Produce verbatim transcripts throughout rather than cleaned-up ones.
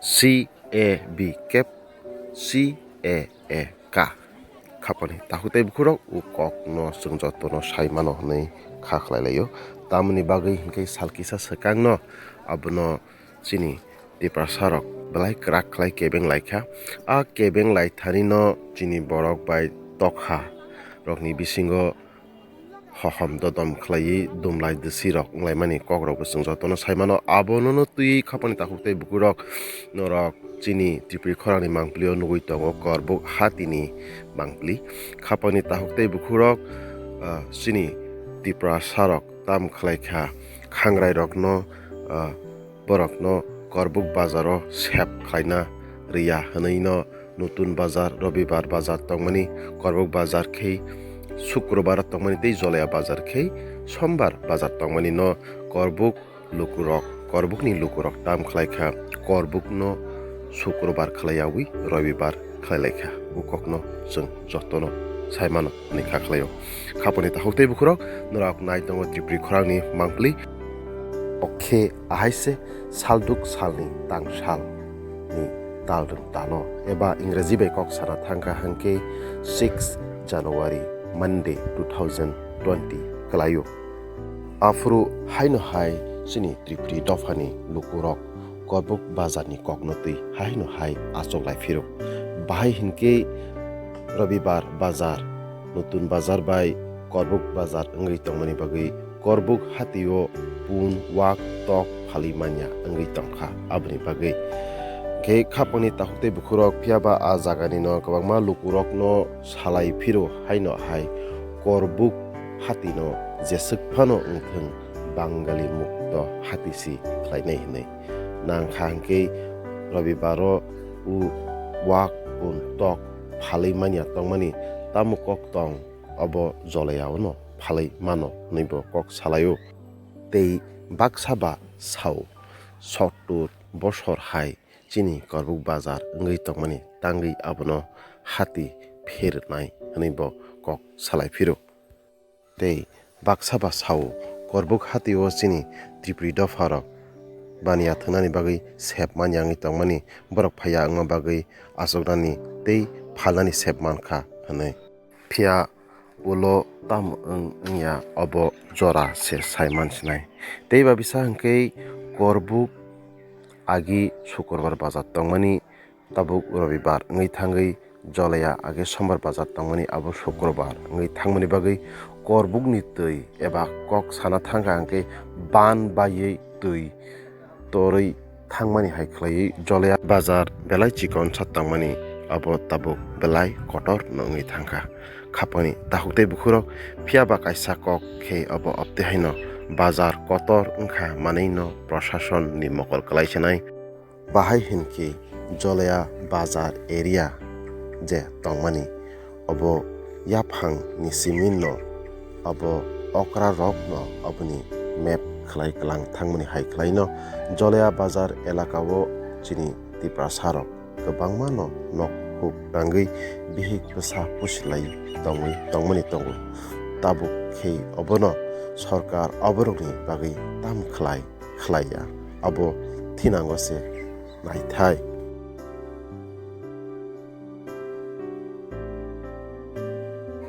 C A B kep C A A K. Khapani takhuk tei bukhurok o kokno chwng jotono sai mano hwnwi kha khlai laio. Tamoni bagwi hinkhe sal kisa swkangno abono chini Tiprasarok belai kwrak khlai kebeng laikha. A kebeng laithanino chini borok bai tokha rokni bisingo hohom dodom khlaiwi dumlai dwsirok wnglaimani kokrokbo chwng jotono sai mano. Abonono twiwi khapani takhuk tei bukhurok norok chini Tripuri khorangni mangpilio nugwi tongo Korbuk hatini mangpili. Khapani takhuk tei bukhurok, ah, chini Tiprasarok tam khlaikha khangrairokno, ah, borokno Korbuk bazaro sep khlaina rwya hwnwino Nutun Bazar, Robibar Bazar tongmani, Korbuk Bazar khe Sukrobar tongmani tei Jolaya Bazar khe Sombar Bazar tongmani no Korbuk lukurok, Korbukni lukurok tam khlaikha Korbukno Sukrobar khlaiyawi Robibar khlailaikha. O kokno chwng jotono sai mano hwnwi kha khlaio. Khapani takhuk tei bukhurok norok nai tongo Tripuri khorangni mangpili. Okhe ahaise salduk salni tang salni tal rwng tano eba Ingraji bai kok sana thangkha hwnkhe six January Monday two thousand twenty kwlaio. Aphuru haino hai chini Tripuri dophani lukurok Korbuk bazarni kokno twi haino hai achuk lai phiro. Bahai hinkhe Robibar bazar, Nutun Bazar bai Korbuk bazar wngwi tongmani bagwi Korbuk hatio pun, wak, tok phalwi manya wngwi tongkha. Aboni bagwi khe khapangni takhuk tei bukhurok, phiyaba a jaganino kwbangma lukurokno salai phiro haino hai Korbuk hatino jeswk phano wngthwng Bangali mukto hati si khlainai hwnwi. Nangkha hwnkhe Robibaro o wak pun tok phalwi manya tongmani tamo kok tong, obo Jolaya ono phalwi mano hwnwibo kok salaio. Tei baksa ba sao, sottur bosor hai chini Korbuk bazar wngwi tongmani tangwi abono hati pherwnai hwnwibo kok salai phiro. Tei baksa ba sao, Korbuk hatio chini Tripuri dopharok baniya thwngnani bagwi sep manya wngwi tongmani, borok phaiya wngma bagwi achuknani tei phalnani sep mankha hwnwi. Phiya ulo tamo wng wngya obo jora se sai mansinai. Tei ba bisa hwnkhe Korbuk agi Sukurbar bazar tongmani, tabuk Robibar wngwi thangwi Jolaya age Sombar bazar tongmani, abo Sukurbar wngwi thangmani bagwi Korbukni twi eba kok sana thangkha hwnkhe ban baiwi twi torwi thangmani hai khlaiwi Jolaya bazar belai chikon sa tongmani, abo tabuk belai kotor no wngwi thangkha. Khapangni takhuk tei bukhurok, phiyaba kaisa kok khe obo obtwi haino bazar kotor wngkha manwino prosasonni mokol kwlai sanai. Bahai hinkhe Jolaya bazar area je tongmani, obo yaphang ni simin no, obo okra rok no oboni map khlai klang thangmani hai khlai no Jolaya bazar elaka o chini Tiprasa rok kwbangma no nok huk nangwi bihik bwsa pusilai tongwi tongmani tongo. Tabuk khe obono sorkar oborokni bagwi tam khlai khlaiya, abo thinango se naithai.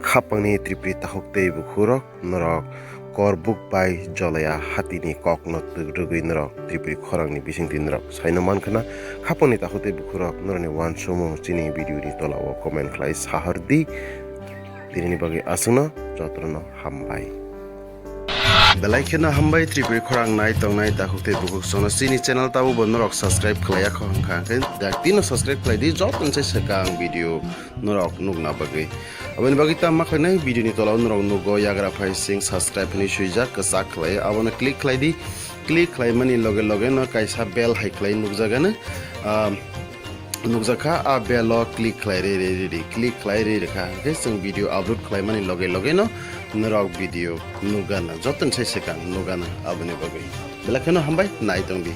Khapangni Tripuri takhuk tei bukhurok, norok Korbuk bai Jolaya hatini kokno twk rwgwi norok Tripuri khorangni bisingtwi norok saino mankha na. Khapangni takhuk tei bukhurok, norokni uansukmung chini video ni tola o comment khlai sahor di. Tinini bagwi aswkno jotono hambai. Belai kheno hambai Tripuri khorang nai tongnai takhuk tei bukhuk sono chini channel tabuk bo norok subscribe khlaiya kho hwnkha hwnkhe daktino subscribe khlai di, joto ni sai swkang video norok nukna bagwi. Aboni bagwi tamo khlainai video ni tola o norok nugo yagra phai sing subscribe hinwi swijak kwchak khlai, abono click khlai di. Click khlaimani loge loge no kaisa bell hai khlai nukjagano. Ah, nukjakha, a bell o click khlai ri ri ri ri, click khlai ri rikha hwnkhe chwng video upload khlaimani loge loge no norok video nukgana, joto ni sai swkang nukgana. Aboni bagwi belai kheno hambai, nai tong di.